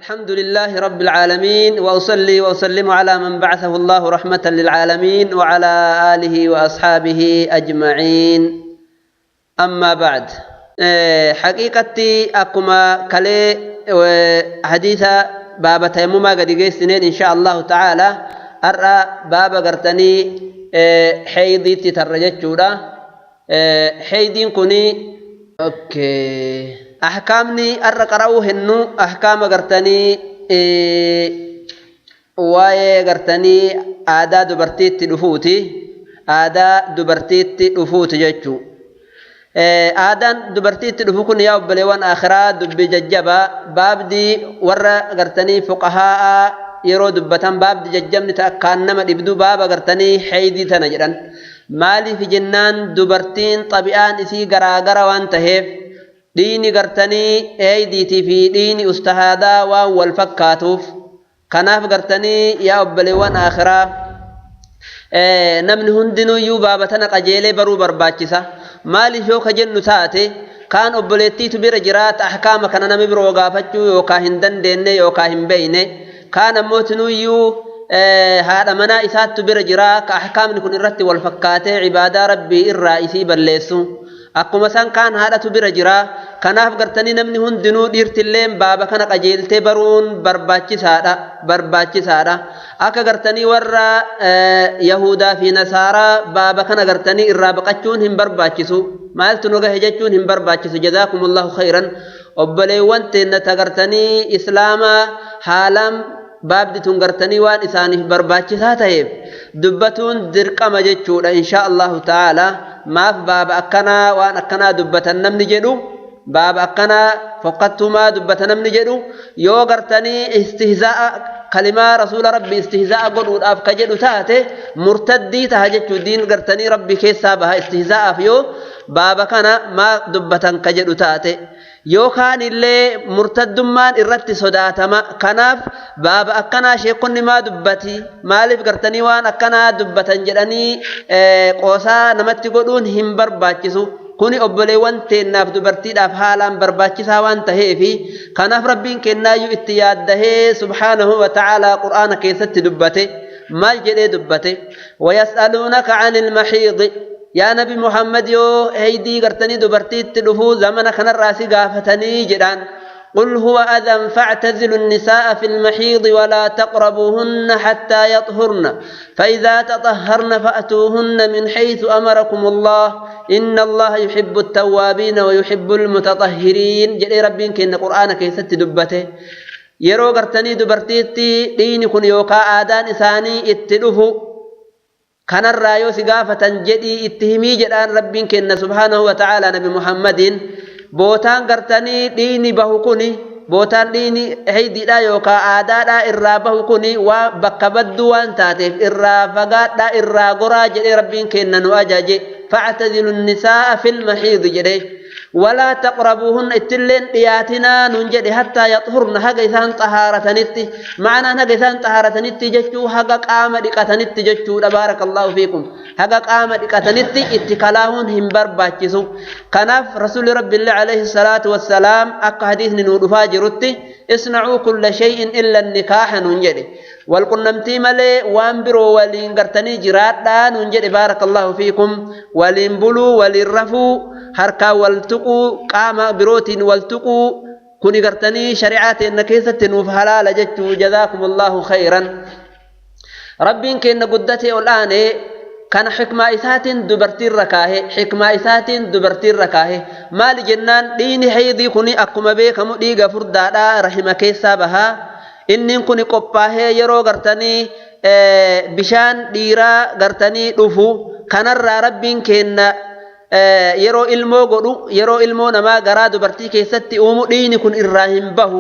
الحمد لله رب العالمين، وأصلي وأسلم على من بعثه الله رحمة للعالمين وعلى آله وأصحابه أجمعين. أما بعد، حقيقتي أكما كلي حديث باب تيمما قد جيسنين إن شاء الله تعالى. أرى باب قرتني حيضي تترجت. حيدين كني أوكي أحكامني أرى قرأوه إنه أحكام قرتني واي قرتني آدا دبرتيت دفوتي، آدا دبرتيت دفوتي جتشو. آدان دبرتيت دفوكن يا بلوان آخرا دب ججبا باب دي ورا قرتني فقهاء يرو دبتان باب دي ججمني تأكان نما دبدو باب قرتني حيدي تنجران مالي في جنان دبرتين طبيعان إسي غرا وان تهيف ديني قرتني ايديتي في ديني استهادا والفكاتوف كناف قرتني يا أبليوان آخرا. نمن هندنو يو بابتنا قجيلي برو برباچسا مالي شو خجن تاتي كان أبليتي تبير جرات أحكام كان نمي برو غافتشو يوكا هندن ديني يوكا هنبيني كان موتنو يو هذا منا إسات تبير جرا كأحكام نكون الرت والفكاتي عبادة ربي الرئيسي بلسو akkuma san kaan haadhatu bira jira. Kanaaf gartanii namni hundinuu dhiirtilleen baaba kana qajeeltee baruun barbaachisaadha, barbaachisaadha. Akka gartanii warra Yahudaa fi Nasaaraa baaba kana gartanii irraa baqachuun hin barbaachisu. Maaltu nu gahe jechuun hin barbaachisu. Jazaakumullahu khayran. Obboleewwan teenna tagartanii Islaama haalaan baabdi tun gartanii waan isaaniif barbaachisaa ta'eef dubbatuun dirqama jechuudha insha Allahu ta'ala. Maaf baaba akkanaa waan akkanaa dubbatan namni jedhu, baaba akkanaa fokkattumaa dubbata namni jedhu, yoo gartanii istihzaa'a kalimaa rasuula rabbi istihzaa'a godhuudhaaf ka jedhu taate murtaddii taha jechuu. Diin gartanii rabbi keessaa baha istihzaa'aaf yoo baaba kana maa dubbatan ka jedhu taate, yookaan illee murtaddummaan irratti sodaatama. Kanaaf baaba akkanaa sheekonni maa dubbati, maaliif gartanii waan akkanaa dubbatan jedhanii qoosaa namatti godhuun hin barbaachisu. Kuni obboleewwan teennaaf dubartiidhaaf haalaan barbaachisaa waan taheefi kanaaf rabbiin kennaayyuu itti yaaddahee subhaanahu wa ta'aalaa qur'aana keessatti dubbate. Maal jedhee dubbate? Wayas'aluunaka anil mahiidi. Yaa nabi Muhammad, yoo heydii gartanii dubartiitti dhufuu zamana kanarraa si gaafatanii jedhaan. قل هو أذى فاعتزلوا النساء في المحيض ولا تقربوهن حتى يطهرن فإذا تطهرن فأتوهن من حيث أمركم الله إن الله يحب التوابين ويحب المتطهرين. جل ربين كإن قرآن كيست دبته يرو قرتني دبرتيتي دين كن يوكا آدان إساني اتلفو كان الرايو سقافة جدي اتهمي جدان ربين كإن سبحانه وتعالى نبي محمد bootaan gartanii dhiini bahu kuni, bootaan dhiini heydiidha yookaan aadaadha irraa bahu kuni waa bakka badduu waan taateef irraa fagaadhaa irraa goraa jedhee rabbiin kenna nu ajaje. Factazilu nisaa'a fil mahiidi jedhee, walaa taqrabuuhunna ittilleen dhiyaatinaa nun jedhe, hattaa yaxhurna haga isaan xahaaratanitti. Ma'anaan haga isaan xahaaratanitti jechuu haga qaama dhiqatanitti jechuudha. Baarakallaahu fiikum. Haga qaama dhiqatanitti itti kalaahuun hin barbaachisu. Kanaaf rasuulli rabbiillee alayhi salaatu wassalaam akka hadiisni nuu dhufaa jirutti isna'uu kulla shay'in illa nikaaha nun jedhe. Walqunnamtii malee waan biroo waliin gartanii jiraadhaa nun jedhe. Baarakallaahu fiikum. Waliin buluu, waliin rafuu, harkaan wal tuquu, qaama birootiin wal tuquu kuni gartanii shari'aa teenna keessatti nuuf halaala jechuu. Jazaakumullahu khayran. Rabbiin kenna guddatee ol aanee kana xikmaa isaatiin dubartiirra kaahe, xikmaa isaatiin dubartiirra kaahe. Maali jennaan dhiini heydii kuni akkuma beekamu dhiiga furdaadhaa rahima keessaa bahaa. Inni kuni qophaahee yeroo gartanii bishaan dhiiraa gartanii dhufu kanarraa rabbiin kenna yeroo ilmoo godhu, yeroo ilmoo namaa garaa dubartii keessatti uumu dhiini kun irraa hin bahu,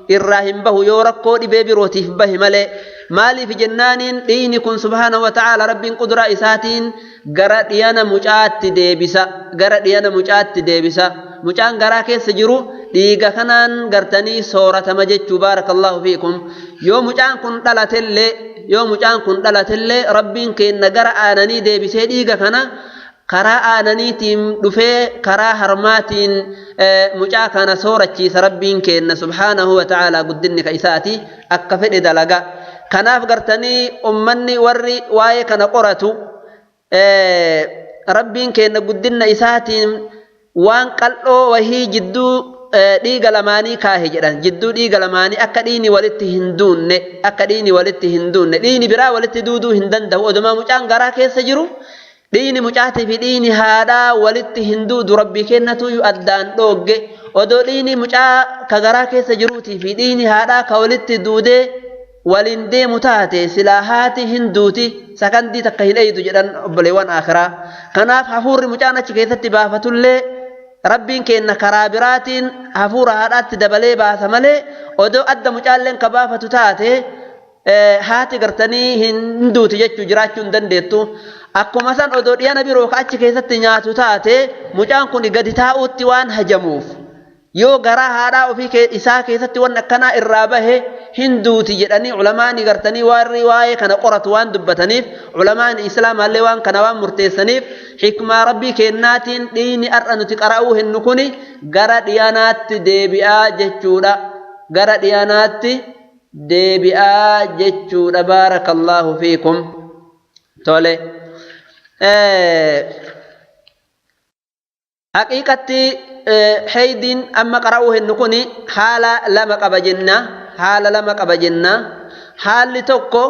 irraa hin bahu yoo rakkoo dhibee birootiif bahi malee. Maaliif jennaaniin dhiini kun subhaanahu wa ta'aala rabbiin quduraa isaatiin gara dhiyana mucaatti deebisa, gara dhiyana mucaatti deebisa. Mucaan garaa keessa jiru dhiiga kanaan gartanii sooratama jechuu. Baarakallaahu fiikum. Yoo mucaan kun dhalatellee, yoo mucaan kun dhalatellee rabbiin kenna gara aananii deebisee dhiiga kana. Karaa aananiitiin dhufee karaa harmaatiin mucaa kana soorachiisa rabbiin kenna subhaanahu wa ta'aalaa guddinni ka isaati akka fedhe dalaga. Kanaaf gartanii ummanni warri waa'ee kana qoratu rabbiin kenna guddinna isaatiin waan qal'oo wahii jidduu dhiiga lamaanii kaahe jedhan jidduu dhiiga lamaanii akka dhiini walitti hin duunne akka dhiini walitti hin duunne dhiini biraa walitti duuduu hin danda'u odumaa mucaan garaa keessa jiru dhiini mucaatii fi dhiini haadhaa walitti hin duudu rabbii kennatuyyuu addaan dhoogge odoo dhiini mucaa ka garaa keessa jiruutii fi dhiini haadhaa ka walitti duudee waliin deemu taate silaa haati hin duuti sakandii takka hin eeydu jedhan obboleewwan akhiraa. Kanaaf hafuurri mucaan achi keessatti baafatullee rabbiin kenna karaa biraatiin hafuura haadhaatti dabalee baasa malee odoo adda mucaalleen ka baafatu taate haati gartanii hin duuti jechuu jiraachuu hin dandeettu. Akkuma san odoo dhiyana biroo ka achi keessatti nyaatu taate mucaan kun gadi taa'uutti waan hajamuuf yoo garaa haadhaa ofii isaa keessatti waan akkanaa irraa bahe hin duuti jedhanii culamaani gartanii warri waa'ee kana qoratu waan dubbataniif culamaani islaamaallee waan kana waan murteessaniif hikmaa rabbii kennaatiin dhiini har'a nuti qara'uu hinnu kuni gara dhiyanaatti deebi'aa jechuudha. Gara dhiyanaatti deebi'aa jechuudha. Baarakallaahu fiikum. Tole. Haqiiqatti heydiin amma qara'uu hinnu kuni haala lama qaba jenna. Haala lama qaba jenna. Haalli tokko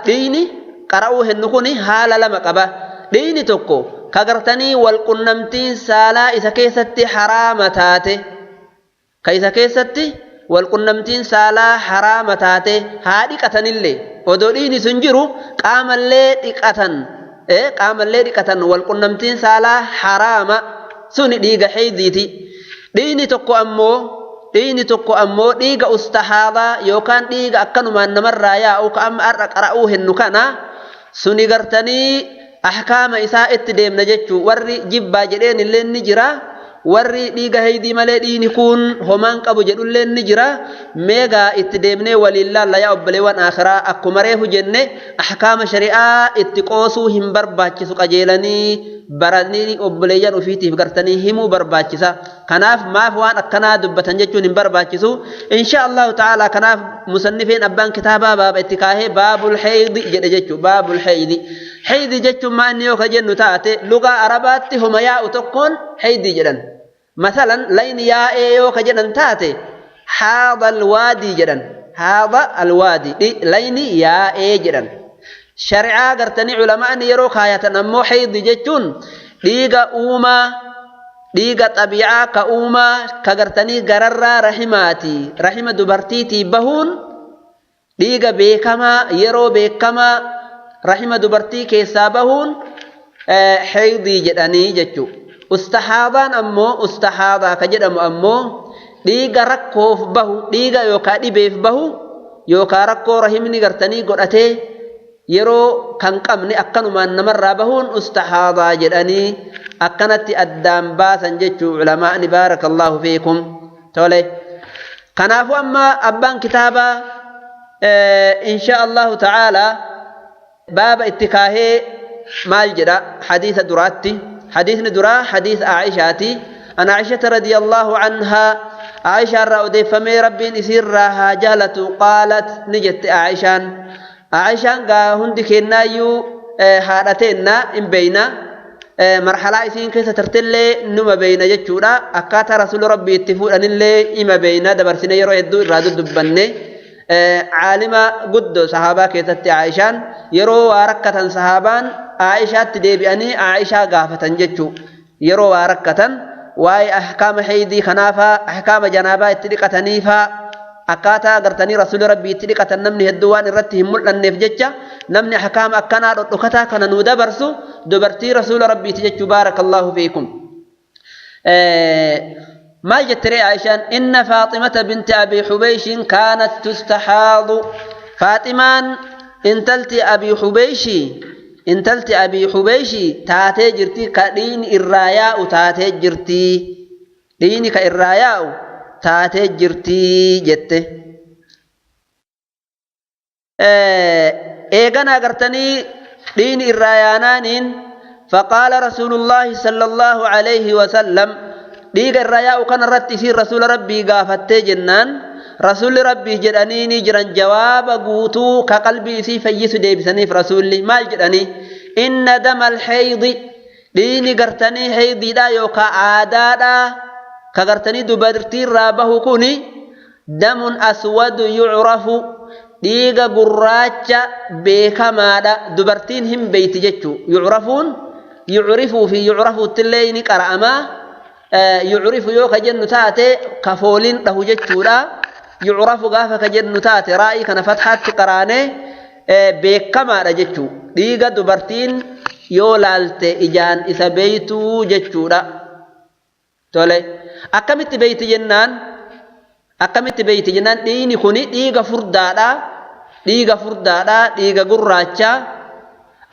dhiini qara'uu hinnu kuni haala lama qaba. Dhiini tokko ka gartanii walqunnamtiin saalaa isa keessatti haraama taate. Ka isa keessatti walqunnamtiin saalaa haraama taate haa dhiqatanillee odoo dhiini sun jiru qaamallee dhiqatan. Qaamallee dhiqatan walqunnamtiin saalaa haraama suni dhiiga heydiiti. Dhiini tokko ammoo dhiiga ustahaabaa yookaan dhiiga akkanumaan namarraa yaa'u ka amma har'a qara'uu hinnu kana suni gartanii ahkaama isaa itti deemna jechuu warri jibbaa jedheen illee ni jira. Warri dhiiga heydii malee dhiini kun homaan qabu jedhullee ni jira. Meegaa itti deemnee waliin laalla yaa obboleewwan akhiraa akkuma reefu jenne ahkaama shari'aa itti qoosuu hin barbaachisu qajeelanii baranii obboleeyyan ofiitiif gartanii himuu barbaachisa. Kanaaf maaf waan akkanaa dubbatan jechuun hin barbaachisu. Insha Allahu ta'ala kanaaf musannifeen abbaan kitaabaa baaba itti kaahee baabul heydi jedhe jechuu baabul heydi. Heydi jechuun maa inni yoo ka jennu taate lugaa Arabaatti homa yaa'u tokkoon heydi jedhan. Masalan layni yaa'ee yoo ka jedhan taate haada alwaadii jedhan. Haada alwaadii layni yaa'ee jedhan. Shari'aa gartanii culamaan yeroo kaayatan ammoo heydi jechuun dhiiga uumaa dhiiga xabiicaa ka uumaa ka gartanii gararraa rahimaati rahima dubartiitii bahuun dhiiga beekamaa yeroo beekamaa rahima dubartii keessaa bahuun heydii jedhanii jechuudha. Ustahaadaan ammoo ustahaadaa ka jedhamu ammoo dhiiga rakkoof bahu dhiiga yookaan dhibeef bahu yookaan rakkoo rahimni gartanii godhatee yeroo kan qabne akkanumaan namarraa bahuun ustahaadaa jedhanii akkanatti addaan baasan jechuu culamaa'ni baarakallaahu fiikum. Tole. Kanaafuu amma abbaan kitaabaa insha Allahu ta'aalaa baaba itti kaahee maal jedha hadiisa duraatti. Hadiisni duraa hadiisa Aishaati. An Aishata radiyallahu anhaa Aishaa irraa odeeffamee rabbiin isiirraa haa jaalatu qaalat ni jette Aishaan. Aishaan gaa hundi kennaayyuu haadha teenna hin beeyna. Marhalaa isiin keessa tartillee numa beeyna jechuudha. Akkaataa rasuula rabbii itti fuudhanillee ima beeyna dabarsine yeroo hedduu irraa dudubbanne. Caalima guddoo sahaabaa keessatti Aishaan yeroo waa rakkatan sahaabaan Aishaatti deebi'anii Aishaa gaafatan jechuu yeroo waa rakkatan waa'ee ahkaama heydii kanaafaa ahkaama janaabaa itti dhiqataniifaa akkaataa gartanii rasuula rabbii itti dhiqatan namni hedduu waan irratti hin mul'anneef jecha namni ahkaama akkanaa dhodhokataa kana nuu dabarsu dubartii rasuula rabbiiti jechuu baarakallaahu fiikum. ما جتري عائشة إن فاطمة بنت أبي حبيش كانت تستحاض فاطمان انتلت أبي حبيش انتلت أبي حبيش تاتي جرتي كدين الراياء تاتي جرتي دينك الراياء تاتي جرتي جت إيغانا غرتني Dhiigni irraa yaanaaniin faqaala rasuulullaahi sallallahu alayhi wasallam dhiiga irraa yaa'u kanarratti isiin rasuula rabbii gaafattee jennaan rasuulli rabbii jedhanii ni jiran jawaaba guutuu ka qalbii isii fayyisu deebisaniif rasuulli maal jedhanii inna dama alhaydi dhiigni gartanii haydiidha yookaan aadaadha ka gartanii dubartiirraa bahu kuni damun aswadu yucrafu dhiiga gurraacha beekamaadha dubartiin hin beeyti jechuu yucrafuun yucrifuu fi yucrafuuttillee ni qara'amaa yucrifu yoo ka jennu taate ka fooliin dhahu jechuudha yucrafu gaafa ka jennu taate raa'ii kana fathaatti qaraanee beekamaadha jechuu dhiiga dubartiin yoo laalte ijaan isa beeytuu jechuudha tole akkamitti beeyti jennaan akkamitti beeyti jennaan dhiigni kuni dhiiga furdaadha dhiiga furdaadha dhiiga gurraacha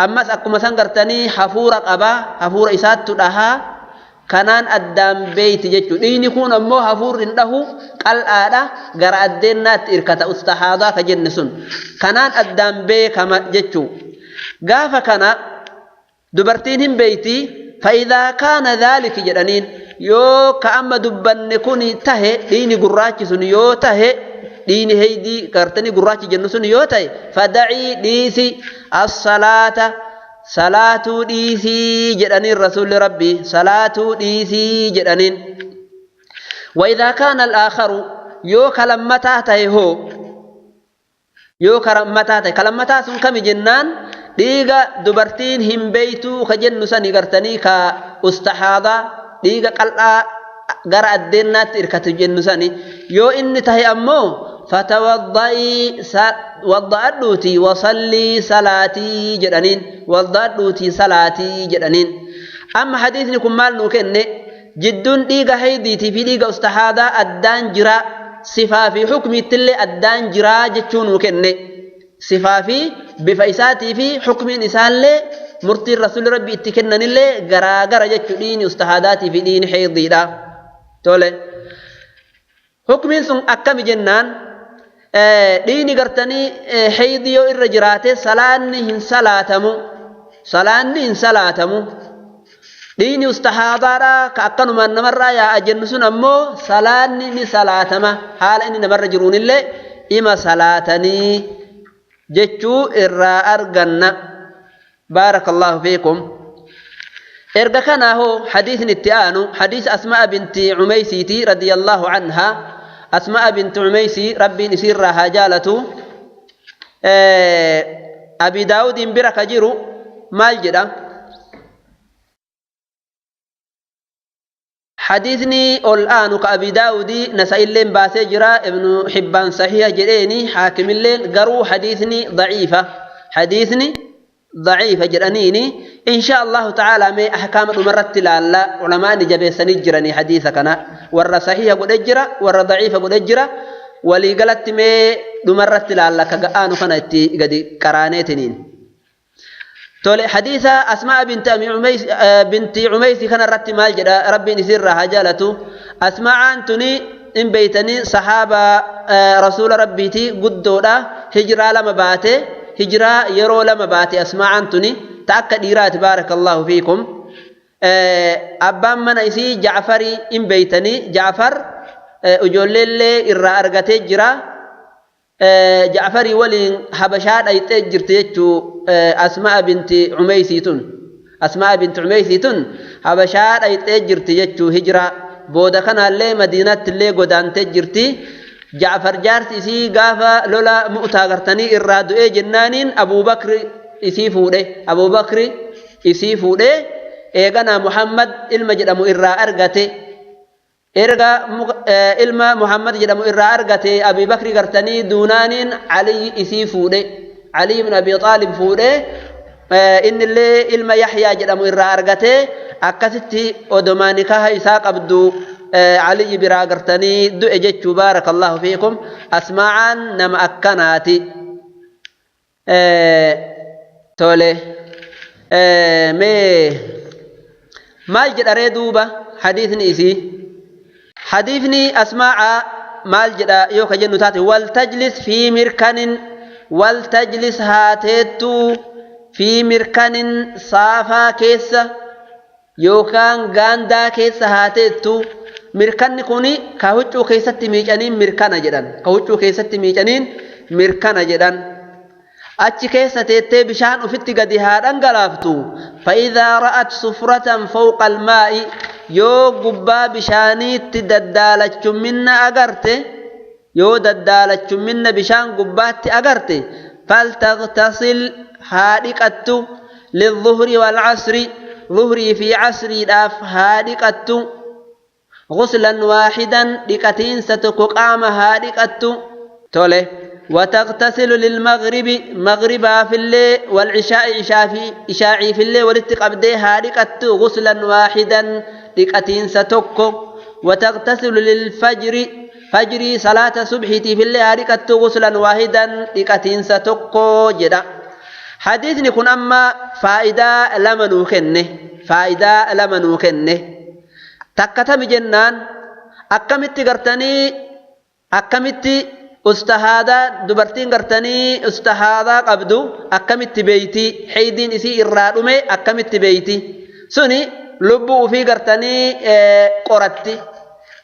ammas akkuma san gartanii hafuura qaba hafuura isaattu dhahaa kanaan addaan beeyti jechuudha. Dhiigni kun ammoo hafuurri hin dhahu qal'aadha gara addeennaatti hirkata ustahaadaa ka jenne sun. Kanaan addaan beekama jechuudha. Gaafa kana dubartiin hin beeyti fa'idaa kaana dhaaliki jedhaniin yoo ka amma dubbanne kun tahe dhiigni gurraachi sun yoo tahe dhiigni heydii gartanii gurraachi jennu sun yoo tahe fadacii dhiisi as-salaata salaatuu dhiisii jedhaniin rasuulli rabbii salaatuu dhiisii jedhaniin. Wa'idaa kaana al-aakharu yoo kalammataa tahe hoo yoo kalammataa tahe kalammataa sun kami jennaan dhiiga dubartiin hin beeytuu ka jennu sani gartanii ka ustahaadaa dhiiga qal'aa gara addeennaatti hirkatu jennu sani yoo inni tahe ammoo فتوضئي وضأدوتي وصلي صلاتي جدنين وضأدوتي صلاتي جدنين. أما حديثني كمال نوكن جدون ديغا هيديتي في ديغا استحادة أدان جرا صفا في حكم التل أدان جرا جتشون نوكن صفا في بفايساتي في حكم إنسان لي مرتي الرسول ربي اتكنن لي غرا غرا جتشو دين استحاداتي في دين حيضي دا تولي حكم سن أكم جنان dhiigni gartanii heydii yoo irra jiraate salaanni hin salaatamu salaanni hin salaatamu dhiigni ustahaadaadha ka akkanumaan namarraa yaa'a jennu sun ammoo salaanni ni salaatama haala inni namarra jiruunillee ima salaatanii jechuu irraa arganna baarakallahu fiikum. Erga kanaa hoo hadiisni itti aanu hadiis Asmaa binti Cumeysiiti radiyallahu anhaa. أسماء بنت عميسي ربي نسير هجالته أبي داود برك جيرو مال جدا حديثني الآن كأبي داود نسائل لين باسجرا ابن حبان صحيح جريني حاكم لين قروا حديثني ضعيفة حديثني ضعيفة جرانيني إن شاء الله تعالى ما أحكام المرت لا علماء نجبي سنجرني حديثك أنا ور صحيح قد أجرا ور ضعيف قد أجرا ولي قالت ما دمرت لا كأنو كانت قد كرانيتنين تولي حديث أسماء بنت أمي عميس بنت عميس كان رت مال جدا ربي نسر هجالته أسماء أنتني إن بيتني صحابة رسول ربيتي قدودا هجرة لما باته هجرة يرو لما باتي أسماء أنتني تأكد إيرات بارك الله فيكم. أبان من إسي جعفري إن بيتني جعفر أجولي إرى أرغتي جرا جعفري ولين حبشان أي تجرتيتو أسماء بنت عميسيتون أسماء بنت عميسيتون حبشان أي تجرتيتو هجرة بودا كان اللي مدينة اللي قدان تجرتي جعفر جارتي إسي قافا لولا مؤتا غرتني إرادو إيه جنانين أبو بكر إسي فوده أبو بكر إسي فوده إيغانا محمد إلما جدمو إرا أرغتي إرغا إلما محمد جدمو إرا أرغتي أبي بكر غرتني دونانين علي إسي فوده علي بن أبي طالب فوده إن اللي إلما يحيى جدمو إرا أرغتي أكستي أدمانكها إساق أبدو علي برا غرتني دو إجتشو بارك الله فيكم. أسمعا نما أكناتي تولي مي مال جد أريدوبة حديثني إسي حديثني أسمع مال جد يوكا جنو تاتي ولتجلس في مركن ولتجلس هاتيتو fi mirkanin saafaa keessa yookaan gaandaa keessa haa teettu. Mirkanni kuni ka huccuu keessatti miicaniin mirkana jedhan, ka huccuu keessatti miicaniin mirkana jedhan. Achi keessa teettee bishaan ufitti gadi haa dhangalaaftu. Fa'idhaa ra'at sufratan fawqa almaa'i, yoo gubbaa bishaaniitti daddaalachumminna agarte, yoo daddaalachumminna bishaan gubbaatti agarte, faltaghtasil haa dhiqattu, lidhuhri walcasri, dhuhrii fi casriidhaaf haa dhiqattu, غسلا واحدا dhiqatiinsa tokko qaama haa dhiqattu. Tole. وتغتسل للمغرب مغربا في الليل والعشاء عشاء في الليل ولتقبدي ها dhiqattu غسلا واحدا dhiqatiinsa tokko. وتغتسل للفجر فجري صلاة صبحتي في الليل haa dhiqattu غسلا واحدا dhiqatiinsa tokko jedha. حديثني kun amma faayidaa lama nuu kenne, faayidaa lama nuu kenne. Takka tami jennaan akkamitti gartanii, akkamitti ustahaadaa dubartiin gartanii ustahaadaa qabdu akkamitti beeyti, xeydiin isii irraa dhume akkamitti beeyti, suni lubbuu ufii gartanii qoratti.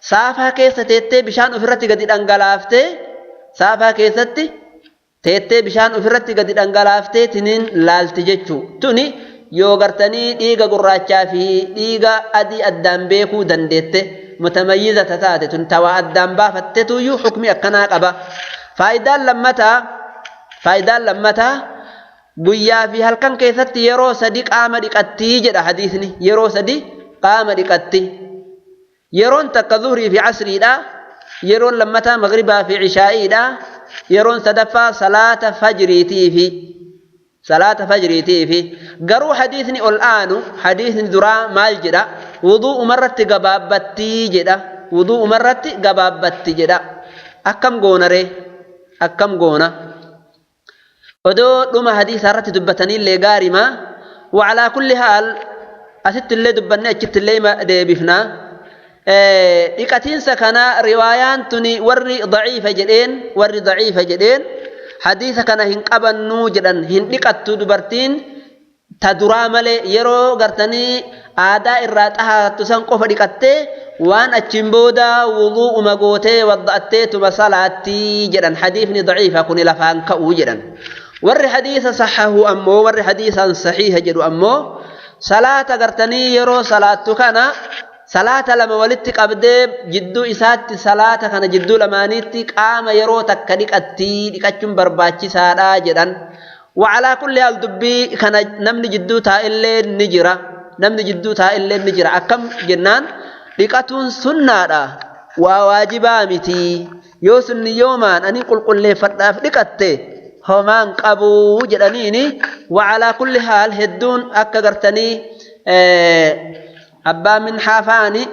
Saafaa keessa teettee bishaan ofirratti gadi dhangalaaftee, saafaa keessatti teettee bishaan ofirratti gadi dhangalaaftee tiniin laalti jechuu. Tuni yoo gartanii dhiiga gurraachaa fi dhiiga adii addaan beekuu dandeette, mutamayyiza taate, tun tawaa addaan baafattetuyyuu hukmi akkanaa qaba. Faayidaan lammataa, faayidaan lammataa guyyaa fi halkan keessatti yeroo sadi qaama dhiqattii jedha hadiisni. Yeroo sadi qaama dhiqatti. Yeroon takka zuhrii fi asriidha, yeroon lammataa maghribaa fi cishaa'iidha, yeroon sadaffaa salaata fajriitiifi, salaata fajriitiifi. Garuu hadiisni ol aanu, hadiisni duraa maal jedha? Wuduu umarratti gabaabbattii jedha, wuduu umarratti gabaabbatti jedha. Akkam goona ree? Akkam goona? Odoo dhuma hadiisa irratti dubbataniillee gaarimaa. Wacalaa kulli haal asitti illee dubbanne achitti illee deebifna. Dhiqatiinsa kana riwaayaan tuni warri daciifa jedheen, warri daciifa jedheen hadiisa kana hin qabannuu jedhan. Hin dhiqattu dubartiin ta duraa malee, yeroo gartanii aadaa irraa xahaattu san qofa dhiqattee waan achiin booda wuduu'uma gootee wadda'atteetuma salaattii jedhan. Hadiifni daciifa kun lafaan ka'uu jedhan. Warri hadiisa sahahu ammoo, warri hadiisaan sahiiha jedhu ammoo, salaata gartanii yeroo salaattu kana salaata lama walitti qabdee jidduu isaatti salaata kana jidduu lamaaniitti qaama yeroo takka dhiqattii, dhiqachuun barbaachisaadha jedhan. Wacalaa kulli haal dubbii kana namni jidduu taa'ellee ni jira, namni jidduu taa'ellee ni jira. Akkam jennaan dhiqatuun sunnaadha, waa waajibaa miti. Yoo sunni yoomaan ani qulqulleeffadhaaf dhiqatte homaan qabuu jedhaniini. Wacalaa kulli haal hedduun akka gartanii abbaa min haafaani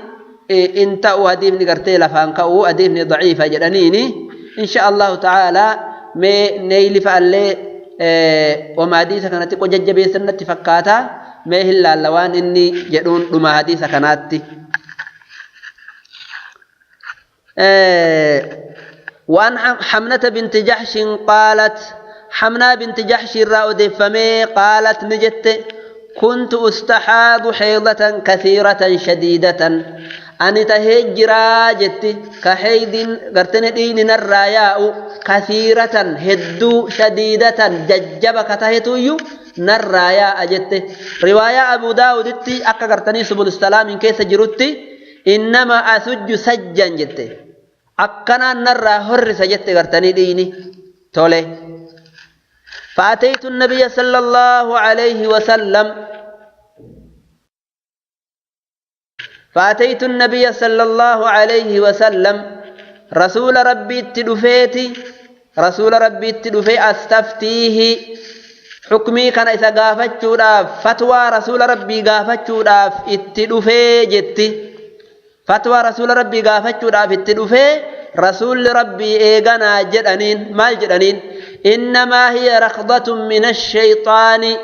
in ta'u hadiifni gartee lafaan ka'uu hadiifni daciifa jedhaniini. Insha Allahu ta'aalaa mee neeyli fa'allee wama hadiisa kana xiqqoo jajjabeessan natti fakkaata. Mee hin laalla waan inni jedhuun dhuma hadiisa kanaatti. وعن حمنة بنت جحش قالت، حمنة بنت جحش الرأودفمي قالت نجت كنت أستحاض حيضة كثيرة شديدة، أني تهجرا جت كحيض قرتن دين الراياء كثيرة هدو شديدة ججب كتهتيو نراياء جت. رواية أبو داود أكا قرتني سبل السلام كيس جرتي إنما أسج سجا جت أكنا نرى هرس جت قرتني ديني. تولي. فأتيت النبي صلى الله عليه وسلم، فأتيت النبي صلى الله عليه وسلم رسول ربي اتدفيتي، رسول ربي اتدفي أستفتيه حكمي كان إذا قافتشودا فتوى رسول ربي قافتشودا اتدفي جتي، فتوى رسول ربي قافتشودا اتدفي رسول ربي إيغانا جدانين مال جدانين إنما هي رخضة من الشيطان.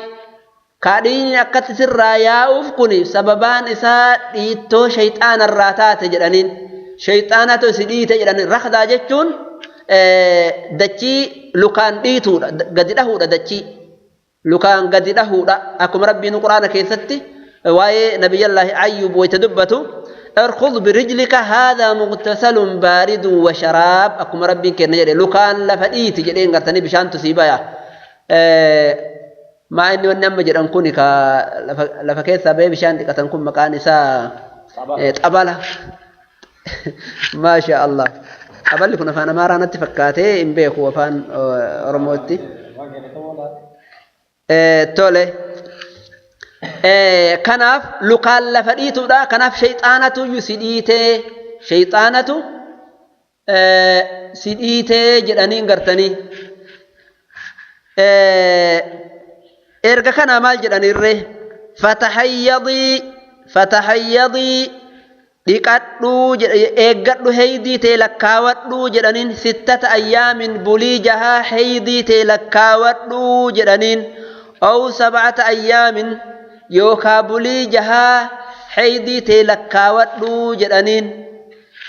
كادين أكت سر يا أفكني سببان إساء إيتو شيطان الراتات جدانين شيطانة سديت جدانين. رخضة جتون دتشي لكان ديتو قد له دتشي Lukaan gadi dhahuudha. Akkuma Rabbiin Quraana keessatti waa'ee Nabiyyallaahi Ayyuub wayita dubbatu اركض برجلك هذا مغتسل بارد وشراب. أكما ربي كنا جدي لو كان لفديت جدي غرتني بشان تصيبا ما إني ونما جدان كوني كا لفكيت سبب بشان دقتن كون مكان إسا طبالة ما شاء الله. أبلي كنا فانا ما رانا تفكاتي إن بيكو وفان رموتي تولي. Kanaaf lukaan lafa dhiituudha. Kanaaf shayxaanatu si dhiitee shayxaanatu si dhiitee jedhanii gartanii. Erga kanaa maal jedhanirree fatahayyadii dhiqadhuu eeggadhu heydii tee lakkaawwadhuu jedhaniin 6 ayyaamin bulii jahaa heydii tee lakkaawwadhuu jedhaniin aw 7 ayyaamin yookaa bulii jahaa heydii tee lakkaawwadhuu jedhaniin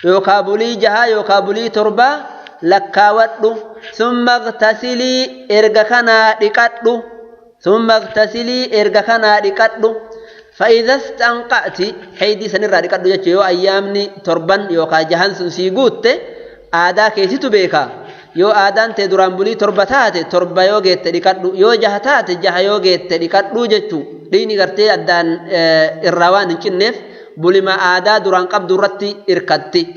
yookaa bulii jahaa yookaa bulii 7 lakkaawwadhu. Summa ightasilii erga kanaa dhiqadhu. Summa ightasilii erga kanaa dhiqadhu. فإذا استنقعت حيدي سنرى لقد يو أيامني 7 يوكا جهان سن سيغوت آدا كيسيتو بيكا يو آدان تي دران بولي 7 تاتي 7 يو جيت لقد يو جه تاتي جه يو جيت لقد جچو ديني غرتي أدان الروان نچنف بولي ما آدا دران قبض رتي إركتي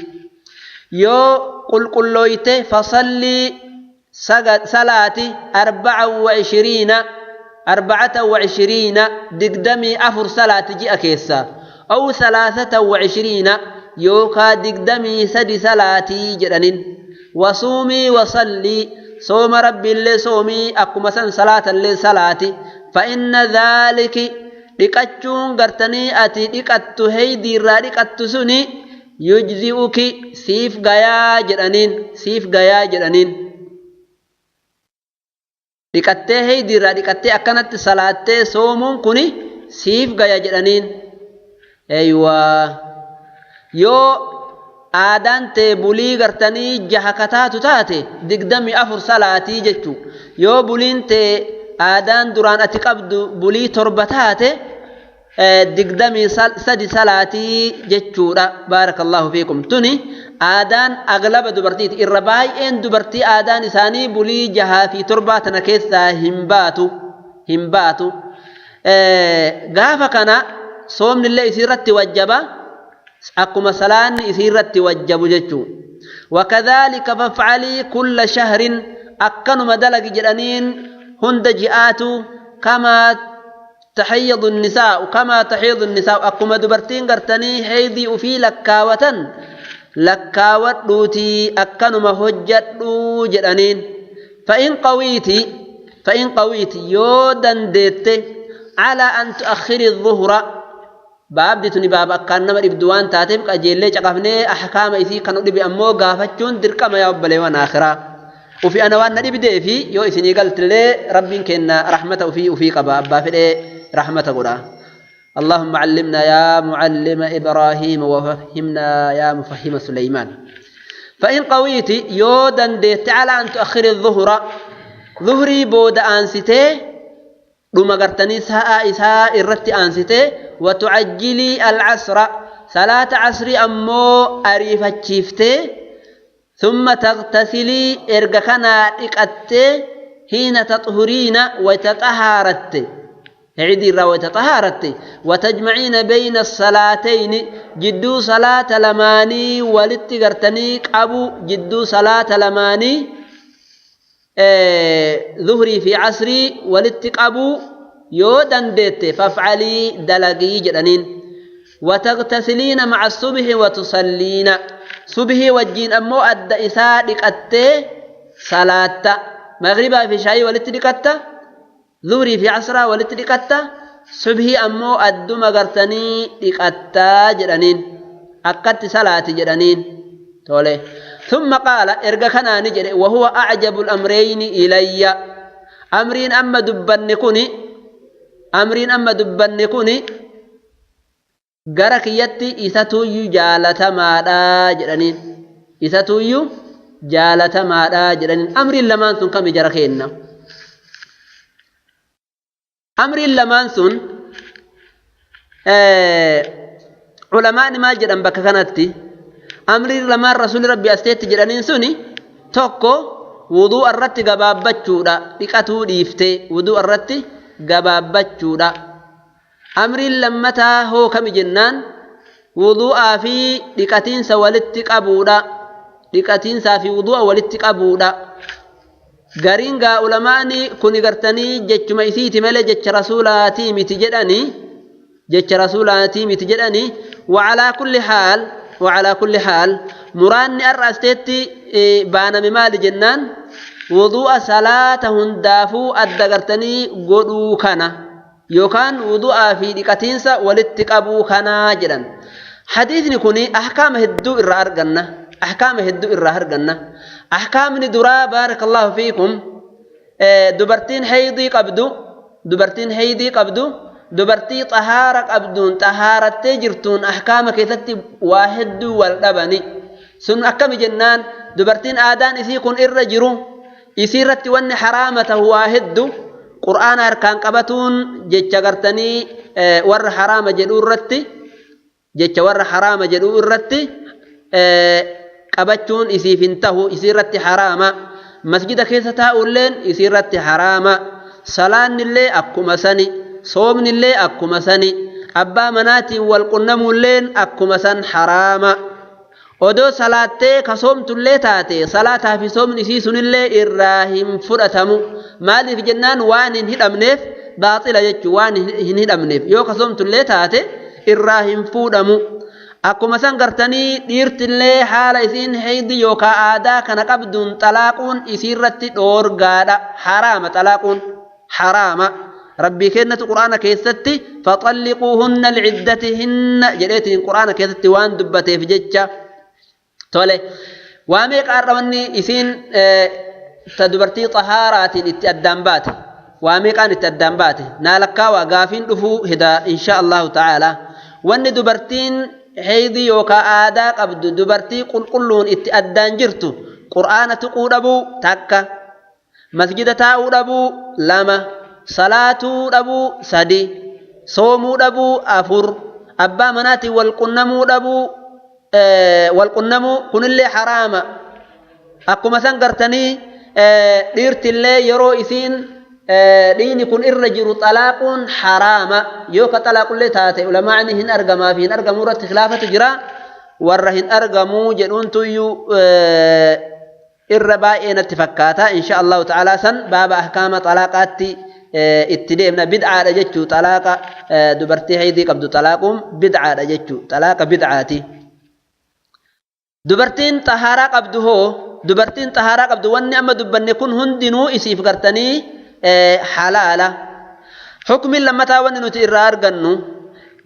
يو قل قلويته فصلي صلاتي 24 دقدمي 4 صلاة جاء كيسا أو 23 يوكا دقدمي 3 صلاة جرنين. وصومي وصلي صوم ربي اللي صومي أكما سن صلاة اللي صلاتي. فإن ذلك لكتشون قرتني أتي لكتو هيدي را لكتو سني يجزئك سيف غيا جرنين سيف غيا جرنين. Dhiqattee heydiirraa dhiqattee akkanatti salaattee soomuun kuni siif gaya jedhaniin. Eeywaa yoo aadaan tee bulii gartanii jaha kataatu taate 24 salaatii jechuu. Yoo buliin tee aadaan duraan ati qabdu bulii 7 taate 23 salaatii jechuudha. Baarakallahu fiikum. Tuni aadaan aglaba dubartiiti. Irra baay'een dubartii aadaan isaanii bulii 6 fi 7 tana keessaa hin baatu. Gaafa kana soomnillee isiirratti wajjaba akkuma salaanni isiirratti wajjabu jechuu. Wakadhalika fafcalii kulla shahrin akkanuma dalagi jedhaniin hunda ji'aatu kamaa تحيض النساء كما تحيض النساء أكما دبرتين قرتني حيضي وفي لكاوة لكاوة دوتي أكنما هجتو جرانين. فإن قويت يودن ديت على أن تؤخري الظهر باب ديتني باب أكنما إبدوان تاتب أجيلي شقفني أحكام إسي كانوا لبي أمو قافتشون دركما يا أبليوان آخرا. وفي أنا وأنا لبدي في يو إسني قلت لي ربي كنا رحمته في قبا أبا في رحمة قرا. اللهم علمنا يا معلم إبراهيم وفهمنا يا مفهم سليمان. فإن قويت يودن ديت على أن تؤخر الظهر ظهري بود أنسته رما قرتني ساء إساء الرت أنسته وتعجلي العصر صلاة عصر أمو أريفة شيفته ثم تغتسلي إرقكنا إقأت حين تطهرين وتطهارت عدي وتطهارت وتجمعين بين الصلاتين جدو صلاة لماني ولتقرتني أبو جدو صلاة لماني ظهري في عصري ولتقابو يودن ديت فافعلي دلقي جدنين. وتغتسلين مع الصبح وتصلين صبح وجين أمو أدى إساء أتي صلاة مغربا في شاي ولتلقت ظهري في عصرا ولتلقت صبح أمو أدو مغرتني لقتا جرانين أكت صلاة جرانين تولي. ثم قال إرقا كنا نجري وهو أعجب الأمرين إلي أمرين أما دبنكني أمرين أما دبنكني gara kiyyatti isatuyyuu jaalatamaadha jedhaniin isatuyyuu jaalatamaadha jedhaniin. Amriin lamaan sun kami jara kenna? Amriin lamaan sun culamaani maal jedhan bakka kanatti amriin lamaan rasuulli rabbi asteetti jedhaniin suni tokko wuduu irratti gabaabbachuudha dhiqatuu dhiiftee wuduu irratti gabaabbachuudha. Amriin lammataa hoo kami jennaan wudu'aa fi dhiqatiinsa walitti qabuudha. Dhiqatiinsaa fi wudu'a walitti qabuudha. Gariin gaa ulamaani kuni gartanii jechuma isiiti malee jecha rasuulaatii miti jedhanii jecha rasuulaatii miti jedhanii wacalaa kulli haal wacalaa kulli haal muraanni har'a asteetti baaname maali jennaan wudu'a salaata hundaafuu adda gartanii godhuu kana yookaan wudu'aa fi dhiqatiinsa walitti qabuu kanaa jedhan. Hadiisni kun ahkaama hedduu irraa arganna. Ahkaama hedduu irraa arganna. Ahkaamni duraa baarakallahu fiikum dubartiin haydii qabdu dubartiin haydii qabdu dubartii xahaara qabduun xahaarattee jirtuun ahkaama keessatti waa hedduu wal dhabani. Sun akkami jennaan dubartiin aadaan isii kun irra jiru isii irratti wanni haraama tahu waa hedduu qur'aana harkaan qabatuun jecha gartanii warra haraama jedhuu irratti jecha warra haraama jedhuu irratti qabachuun isiif hin tahu isii irratti haraama masjida keessa taa'ulleen isii irratti haraama salaannillee akkuma sani soomnillee akkuma sani abbaa manaatiin wal qunnamuulleen akkuma san haraama odoo salaattee ka soomtullee taate salaataa fi soomni isii sunillee irraa hin fudhatamu maaliif jennaan waan hin hidhamneef baaxila jechuu waan hin hidhamneef yoo ka soomtullee taate irraa hin fuudhamu. Akkuma san gartanii dhiirtillee haala isiin haydi yookaan aadaa kana qabduun xalaaquun isiirratti dhoorgaadha. Haraama xalaaquun haraama. Rabbii kennatu quraana keessatti faxalliquuhunna liciddatihinna jedheetiin quraana keessatti waan dubbateef jecha tole. Waa meeqa har'a wanni isiin ta dubartii xahaaraatiin itti addaan baate? Waa meeqaan itti addaan baate? Naalakkaawaa gaafiin dhufuu hida insha Allahu ta'ala. Wanni dubartiin haydii yookaan aadaa qabdu dubartii qulqulluun itti addaan jirtu qur'aana tuquu dhabuu takka masjida taa'uu dhabuu lama salaatuu dhabuu sadi soomuu dhabuu afur abbaa manaatiin wal qunnamuu dhabuu wal qunnamuu kunillee haraama. Akkuma san gartanii dhiirtillee yeroo isiin dhiini kun irra jiru xalaaquun haraama yoo ka xalaaqullee taate ulamaani hin argamaa fi hin argamuu irratti khilaafatu jira warra hin argamuu jedhuuntuyyuu irra baay'ee natti fakkaata insha Allahu ta'ala san baaba ahkaama xalaaqaatti itti deemna bid'aadha jechuu xalaaqa dubartii haydii qabdu xalaaquun bid'aadha jechuu xalaaqa bid'aati. Dubartiin xahaaraa qabdu hoo dubartiin xahaaraa qabdu wanni amma dubbanne kun hundinuu isiif gartanii halaala. Hukmiin lammataa wanni nuti irraa argannu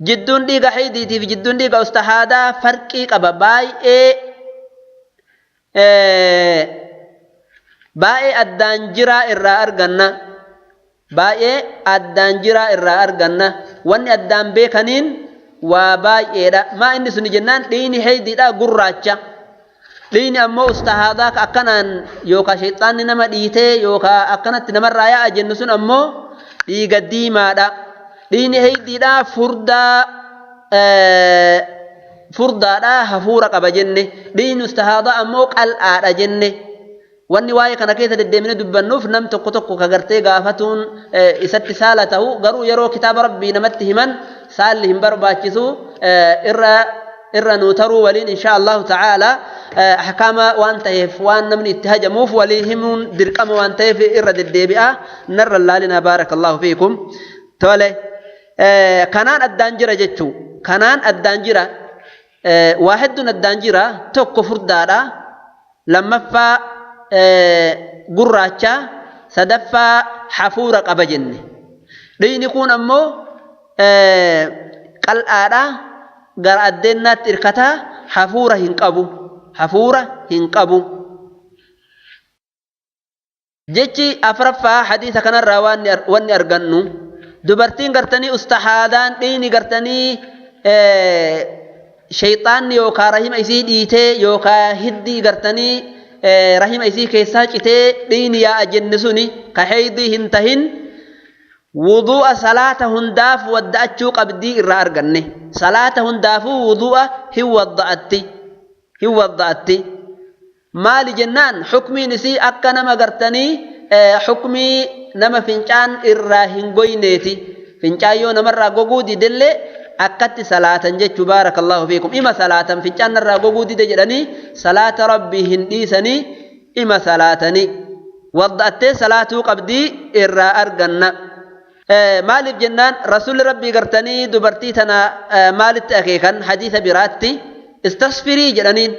jidduun dhiiga haydiitiif jidduun dhiiga ustahaadaa farqii qaba baay'ee baay'ee addaan jiraa irraa arganna. Baay'ee addaan jiraa irraa arganna. Wanni addaan beekaniin waa baay'eedha. Maa inni suni jennaan dhiigni haydiidha gurraacha. Dhiigni ammoo ustahaadaa ka akkanaan yookaan sheexaanni nama dhiitee yookaan akkanatti namarraa yaa'a jennu sun ammoo dhiiga diimaadha. Dhiigni haydiidha furdaa furdaadha hafuura qaba jenne. Dhiigni ustahaadaa ammoo qal'aadha jenne. Wanni waa'ee kana keessa deddeemnee dubbannuuf nam tokko tokko ka gartee gaafatuun isatti saala ta'u garuu yeroo kitaaba rabbii namatti himan saalli hin barbaachisu irra nuu taruu waliin insha Allahu ta'ala ahkaama waan ta'eef waan namni itti hajamuuf walii himuun dirqama waan ta'eef irra deddeebi'a narra laalinaa baarakallahu fiikum. Tole kanaan addaan jira jechuu kanaan addaan jira waa hedduun addaan jira tokko furdaadha lammaffaa gurraacha sadaffaa hafuura qaba jenne. Dhiigni kun ammoo qal'aadha gara addeennaatti hirkataa hafuura hin qabu hafuura hin qabu. Jechi afraffaa hadiisa kanarraa wanni argannu dubartiin gartanii ustahaadaan dhiigni gartanii shayxaanni yookaan rahima isii dhiitee yookaan hiddii gartanii rahima isii keessaa citee dhiigni yaa'a jenne suni ka haydii hin tahin Wudu'a salaata hundaaf wadda'achuu qabdii irraa arganne. Salaata hundaafuu wudu'a hin wadda'atti. Hin wadda'atti. Maali jennaan xukmiin isii akka nama gartanii xukmii nama fincaan irraa hin goyneeti. Fincaan yoo namarraa goguu didellee akkatti salaatan jechuu baarakallahu fiikum. Ima salaatan fincaan narraa goguu dide jedhanii salaata rabbii hin dhiisanii ima salaatanii. Wadda'attee salaatuu qabdii irraa arganna. Maaliif jennaan rasuulli rabbii gartanii dubartii tana maalitti akeekan hadiisa biraatti istasfirii jedhaniin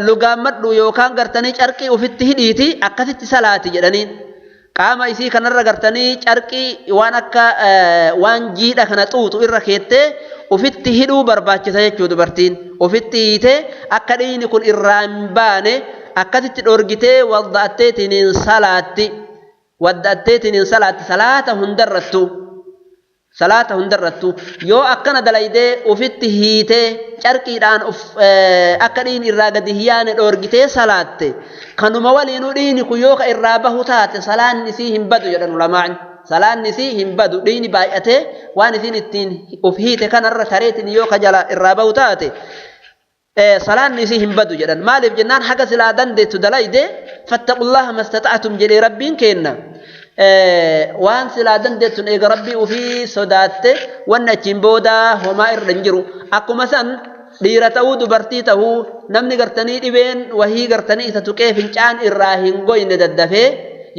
lugaammadhu yookaan gartanii carqii ufitti hidhiiti akkasitti salaati jedhaniin qaama isii kanarra gartanii carqii waan akka waan jiidha kana xuuxu irra keettee ufitti hidhuu barbaachisa jechuu dubartiin ufitti hiitee akka dhiigni kun irraa hin baane akkasitti dhorgitee wadda'atteetiniin salaatti. Wadda'atteetiniin salaatti salaata hundarrattu salaata hundarrattu yoo akkana dalaydee ufitti hiitee carqiidhaan akka dhiigni irraa gadi hiyaane dhoorgitee salaatte kanuma waliinuu dhiigni kun yoo ka irraa bahu taate salaanni isii hin badu jedhan ulamaan salaanni isii hin badu dhiigni baay'atee waan isiin ittiin uf hiite kanarra tareetiin yoo ka jala irraa bahu taate salaanni isii hin badu jedhan maaliif jennaan haga silaa dandeettu dalayde fattaqullaha mastata'atum jedhee rabbiin kenna waan silaa dandeettun eega rabbii ufii sodaatte wanni achiin booda homaa irra hin jiru akkuma san dhiira ta'uu dubartii ta'uu namni gartanii dhibeen wahii gartanii isa tuqee fincaan irraa hin goyne daddafee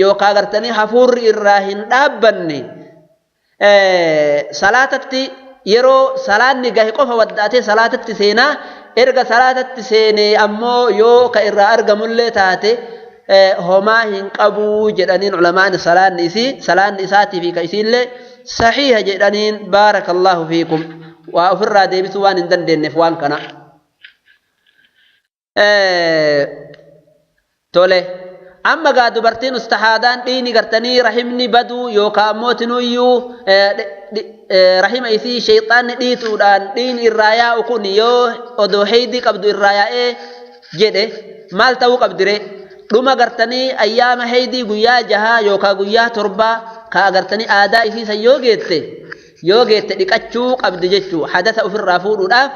yookaa gartanii hafuurri irraa hin dhaabbanne salaatatti yeroo salaanni gahe qofa wadda'atee salaatatti seenaa erga salaatatti seenee ammoo yoo ka irraa argamullee taate homaa hin qabuu jedhaniin ulamaan salaanni isii salaanni isaatii fi ka isiillee saxiiha jedhaniin baarakallahu fiikum waa ofirraa deebisuu waan hin dandeenyeef waan kana. Tole amma gaa dubartiin ustahaadaan dhiini gartanii rahimni baduu yookaan ammoo tinuyyuu rahima isii sheexaanni dhiituudhaan dhiini irraa yaa'u kun yoo odoo heydii qabdu irraa yaa'ee jedhe maal ta'uu qabdiree? Dhuma gartanii ayyaama heydii guyyaa jahaa yookaan guyyaa torbaa ka gartanii aadaa isiisan yoo geette dhiqachuu qabdi jechuu hadasa ofirraa fuudhuudhaaf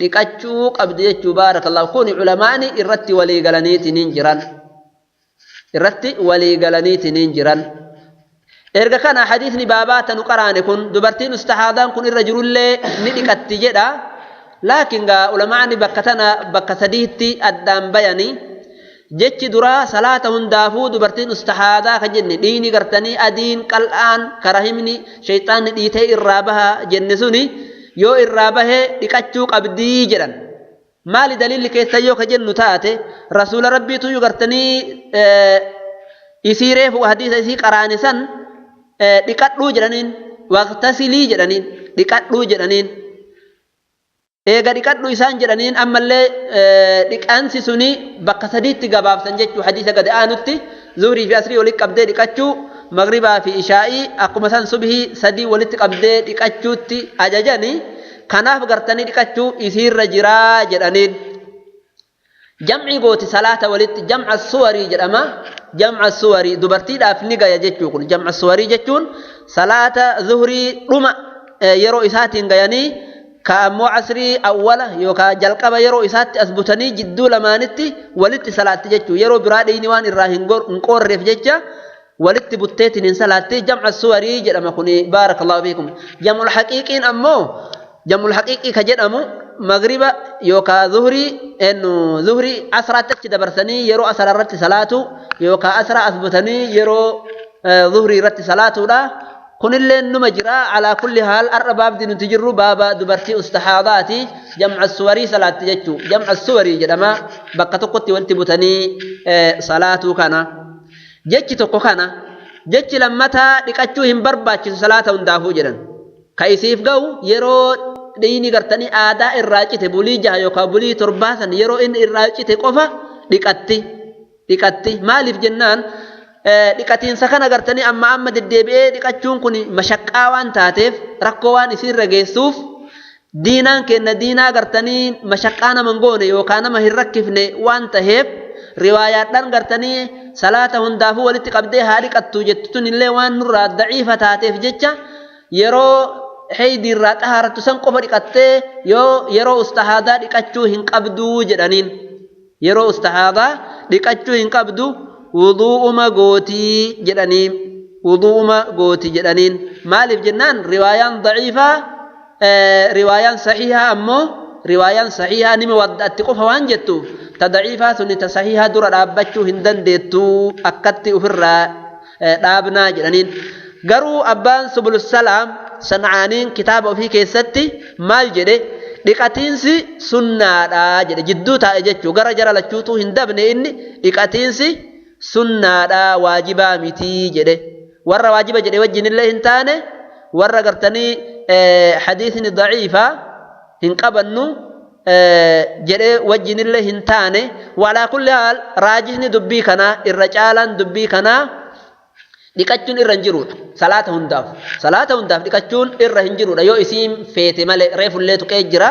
dhiqachuu qabdi jechuu baarakallahu kun culamaani irratti walii galaniitiniin jiran irratti walii galaniitiniin jiran. Erga kana hadiisni baabaa tanu qaraane kun dubartiin ustahaadaan kun irra jirullee ni dhiqatti jedha laakiin gaa ulamaani bakka tana bakka sadiitti addaan bayanii jechi duraa salaata hundaafuu dubartiin ustahaadaa kan jenne dhiini gartanii adiin qal'aan karahimni shayxaanni dhiitee irraa baha jenne suni yoo irraa bahee dhiqachuu qabdii jedhan. Maali daliilli keessa yoo ka jennu taate rasuula rabbiitu yoo gartanii isii reefu hadiisa isii qaraane san dhiqadhuu jedhaniin waqtasilii jedhaniin dhiqadhuu jedhaniin. Eega dhiqadhu isaan jedhaniin ammallee dhiqansi suni bakka sadiitti gabaabsan jechuu hadiisa gad aanutti zuhrii fi asrii walitti qabdee dhiqachuu maghribaa fi ishaa'ii akkuma san subhii sadii walitti qabdee dhiqachuutti ajajani kanaaf gartanii dhiqachuu isiirra jiraa jedhaniin. Jam'ii gooti salaata walitti jam'a suwarii jedhama. Jam'a suwarii dubartiidhaaf ni gaya jechuu kun jam'a suwarii jechuun salaata zuhrii dhuma yeroo isaatiin gayanii ka ammoo asrii awwala yookaan jalqaba yeroo isaatti as butanii jidduu lamaanitti walitti salaatti jechuu yeroo biraa dhiini waan irraa hin qoorreef jecha walitti butteetiin hin salaatti jam'a suwarii jedhama kuni baarakallahu fiikum. Jam'ul haqiiqiin ammoo jam'ul haqiiqii ka jedhamu magriba yookaan zuhrii zuhrii asraatti achi dabarsanii yeroo asra irratti salaatu yookaan asra as butanii yeroo zuhrii irratti salaatuudha. Kunillee numa jira alaa kulli haal har'a baabdi nuti jirru baaba dubartii ustahaadaati jam'a suwarii salaatti jechuu jam'a suwarii jedhama bakka tokkotti walitti butanii salaatuu kana jechi tokko kana jechi lammataa dhiqachuu hin barbaachisu salaata hundaafuu jedhan ka isiif ga'u yeroo dhiini gartanii aadaa irraa cite bulii jaha yookaan bulii torbaa san yeroo inni irraa cite qofa dhiqatti dhiqatti maaliif jennaan dhiqatiinsa kana gartanii amma amma deddeebi'ee dhiqachuun kun mashaqqaa waan taateef rakkoo waan isiirra geessuuf diinaan kenna diinaa gartanii mashaqqaa nama hin goone yookaan nama hin rakkifne waan taheef Riwaayaadhaan gartanii salaata hundaafuu walitti qabdee haa dhiqattu jettu tun illee waan nurraa daciifa taateef jecha yeroo heydiirraa xahaarattu san qofa dhiqattee yoo yeroo ustahaadaa dhiqachuu hin qabduu jedhaniin. Yeroo ustahaadaa dhiqachuu hin qabdu wuduu'uma gootii jedhaniin. Wuduu'uma gootii jedhaniin. Maaliif jennaan riwaayaan daciifaa riwaayaan saxiihaa ammoo riwaayaan saxiihaa nima wadda'atti qofa waan jettuuf ta daciifaa suni ta saxiihaa dura dhaabbachuu hin dandeettuu akkatti ofirraa dhaabnaa jedhaniin. Garuu abbaan Subulussalaam Sancaaniin kitaaba ofii keessatti maal jedhe dhiqatiinsi sunnaadha jedhe jidduu taa'e jechuu gara jara lachuutuu hin dabne inni dhiqatiinsi sunnaadha waajibaa mitii jedhe warra waajiba jedhe wajjin illee hin taane warra gartanii hadiisni daciifa hin qabannu jedhee wajjin illee hin taane walaa kulli haal raajihni dubbii kanaa irra caalaan dubbii kanaa dhiqachuun irra hin jirudha. Salaata hundaaf. Salaata hundaaf dhiqachuun irra hin jirudha. Yoo isiin feete malee reefullee tuqee jira.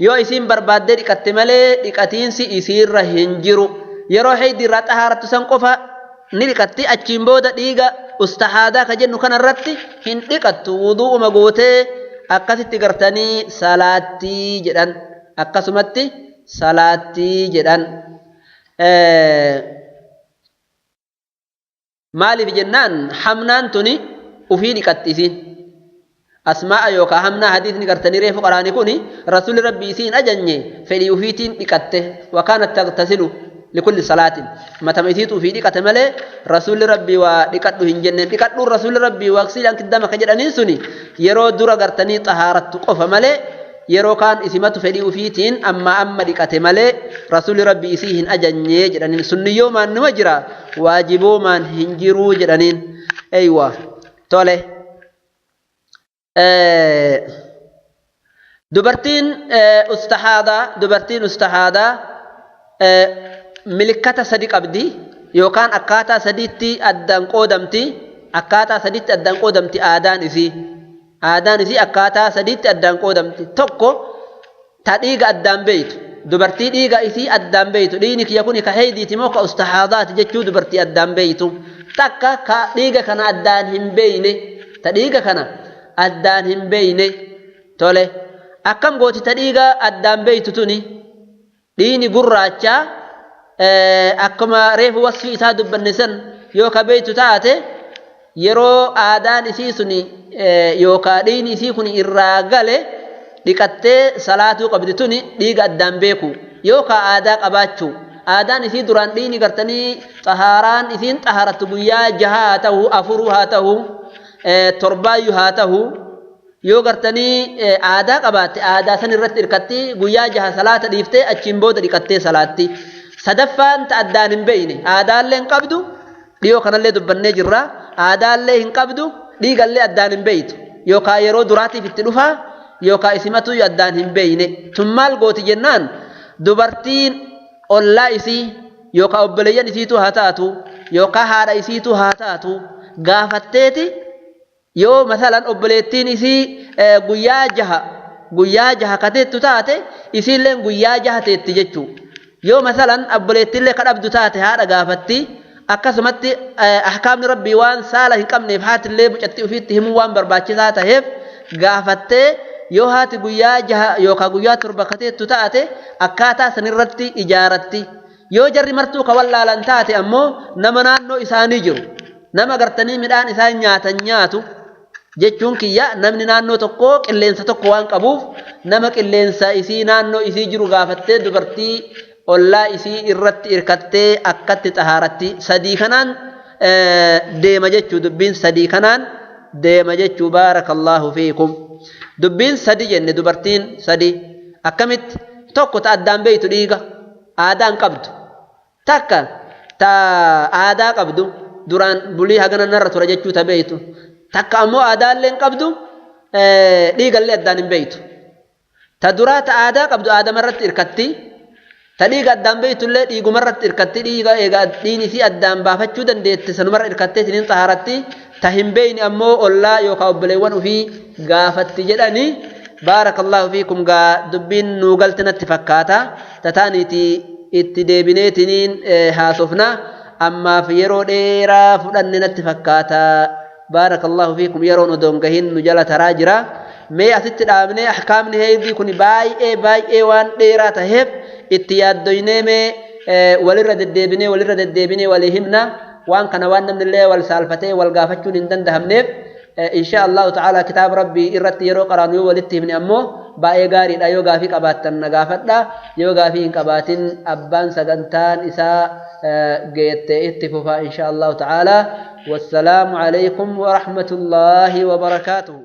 Yoo isiin barbaaddee dhiqatte malee dhiqatiinsi isiirra hin jiru. Yeroo heydiirraa xahaarattu san qofa ni dhiqatti. Achiin booda dhiiga ustahaadaa ka jennu kanarratti hin dhiqattu. Wuduu'uma gootee akkasitti gartanii salaattii jedhan. Akkasumatti salaattii jedhan. Maaliif jennaan hamnaan tuni ufii dhiqatti isiin. Asmaa'a yookaan hamnaa hadiisni gartanii reefu qaraani kuni rasuulli rabbi isiin ajajne fedhii ufiitiin dhiqatte wakaanat tagtasilu likulli salaatin matama isiitu ufii dhiqate malee rasuulli rabbi waa dhiqadhu hin jenneen dhiqadhuun rasuulli rabbi waqsiidhaan kiddama ka jedhaniin suni yeroo dura gartanii xahaarattu qofa malee yeroo kaan isimatu fedhii ufiitiin amma amma dhiqate malee rasuulli rabbi isii hin ajajne jedhaniin sunniyyoomaan nima jira waajiboomaan hin jiruu jedhaniin. Eywa tole. Dubartiin ustahaadaa milikkata sadi qabdi yookaan akkaataa sadiitti addaan qoodamti aadaan isii. Aadaan isii akkaataa sadiitti addaan qoodamti. Tokko ta dhiiga addaan beeytu. Dubartii dhiiga isii addaan beeytu. Dhiigni kiyya kuni ka heydiiti moo ka ustahaadaati jechuu dubartii addaan beeytu. Takka ka dhiiga kana addaan hin beeyne. Ta dhiiga kana addaan hin beeyne. Tole. Akkam gooti ta dhiiga addaan beeytu tuni? Dhiigni gurraachaa akkuma reefu wasfii isaa dubbanne san yoo ka beeytu taate yeroo aadaan isii suni yookaan dhiigni isii kun irraa gale dhiqattee salaatuu qabdi tuni dhiiga addaan beeku yookaan aadaa qabaachuu. Aadaan isii duraan dhiigni gartanii xahaaraan isiin xahaarattu guyyaa jaha haa ta'u afuruu haa ta'u torbaayyuu haa ta'u yoo gartanii aadaa qabaatte aadaa san irratti hirkatti guyyaa jaha salaata dhiiftee achiin booda dhiqattee salaatti. Sadaffaan ta addaan hin beeyne aadaallee hin qabdu dhiyoo kanallee dubbannee jirra aadaallee hin qabdu dhiigallee addaan hin beeytu yookaan yeroo duraatiif itti dhufaa yookaan isimatu addaan hin beeyne. Tun maal gooti jennaan dubartiin ollaa isii yookaan obboleeyyan isiitu haa taatu yookaan haadha isiitu haa taatu gaafatteeti yoo masalan obboleettiin isii guyyaa jaha kateettu taate isiilleen guyyaa jaha teetti jechuu. Yoo masalan obboleettiillee kadhabdu taate haadha gaafatti. Akkasumatti ahkaamni rabbii waan saala hin qabneef haatillee mucattii ofiitti himuu waan barbaachisaa ta'eef gaafattee yoo haati guyyaa jaha yookaan guyyaa torba kateettu taate akkaataa sanirratti ijaaratti. Yoo jarri martuu ka wallaalan taate ammoo nama naannoo isaanii jiru nama gartanii midhaan isaan nyaatan nyaatu jechuun kiyya namni naannoo tokkoo qilleensa tokko waan qabuuf nama qilleensa isii naannoo isii jiru gaafattee dubartii ollaa isii irratti hirkattee akkatti xahaaratti. Sadii kanaan deema jechuu dubbiin sadii kanaan deema jechuu. Baarakallaahu fiikum. Dubbiin sadi jenne dubartiin sadi akkamitti tokko ta addaan beeytu dhiiga aadaa hin qabdu takka ta aadaa qabdu duraan bulii hagana narra tura jechuu ta beeytu takka ammoo aadaallee hin qabdu dhiigallee addaan hin beeytu. Ta duraa ta aadaa qabdu aadamarratti hirkatti. Ta dhiiga addaan beeytullee dhiigumarratti hirkatti dhiiga egaa dhiigni isii addaan baafachuu dandeette sanumarra hirkattee isiniin xahaaratti. Ta hin beeyne ammoo ollaa yookaan obboleewwan ofii gaafatti jedhani. Baarakallaahu fiikum gaa dubbiin nuu galte natti fakkaata. Tataaniiti Itti deebineetiniin haasofna. Ammaaf yeroo dheeraa fudhanne natti fakkaata. Baarakallahu fiikum, yeroon odoon gahin nu jala taraa jira. Mee asitti dhaabnee, ahkaamni heydii kun baay'ee baay'ee waan dheeraa taheef itti yaaddoynee mee walirra deddeebinee walirra deddeebinee walii himna. Waan kana waan namni illee wal saalfatee wal gaafachuun hin dandahamneef, insha Allahu ta'ala kitaaba Rabbii irratti yeroo qaraanu yoo walitti himne ammoo baay'ee gaariidha. Yoo gaafii qabaattan na gaafadha, yoo gaafii hin qabaatin abbaan sagantaan isaa geette itti fufa, insha Allahu ta'ala. Wassalaamu alaykum wa rahmatullahi wa barakaatuhu.